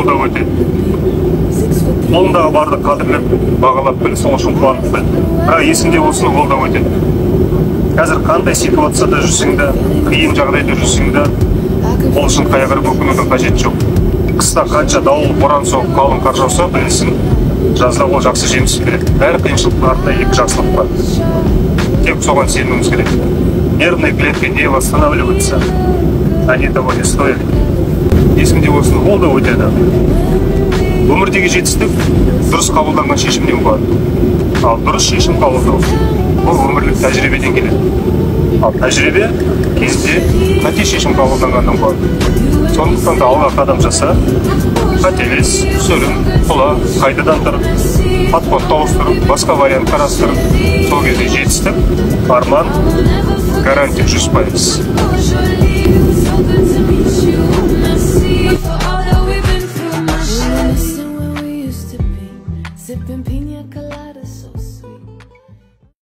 Ол да өтеді. Қолыңдағы барды қадірлеп, бағалап біл, сол үшін қуанып біл. Бірақ есіңде болсын, ол да өтеді. Қазір қандай ситуацияда жүрсең де, қиын жағдайда жүрсең де, ол үшін қайғырып өкінудің қажеті жоқ. Қыста қанша дауыл, боран соғып, қалың қар жауса, білесің, жазда ол жақсы жеміс береді. Әр қиыншылықтың артында екі жақсылық бар. Тек соған сенуіміз керек. Нервные клетки не восстанавливаются, они того не стоят. Есіңде болсын, ол да өтеді. Өмірдегі жетістік дұрыс қабылданған шешімнен болады. Ал дұрыс шешім қабылдау бұл өмірлік тәжірибеден келеді. Ал тәжірибе кезінде қате шешім қабылданғаннан болады. Сондықтан да алға қадам жаса, қателес, сүрін, құла, қайтадан тұр, подходты ауыстыр, басқа вариант қарастыр. Сол кезде жетістік, арман, гарантия 100%. So good to meet you, merci for all that we've been through, my Reminiscing where we used to be, sipping pina colada so sweet.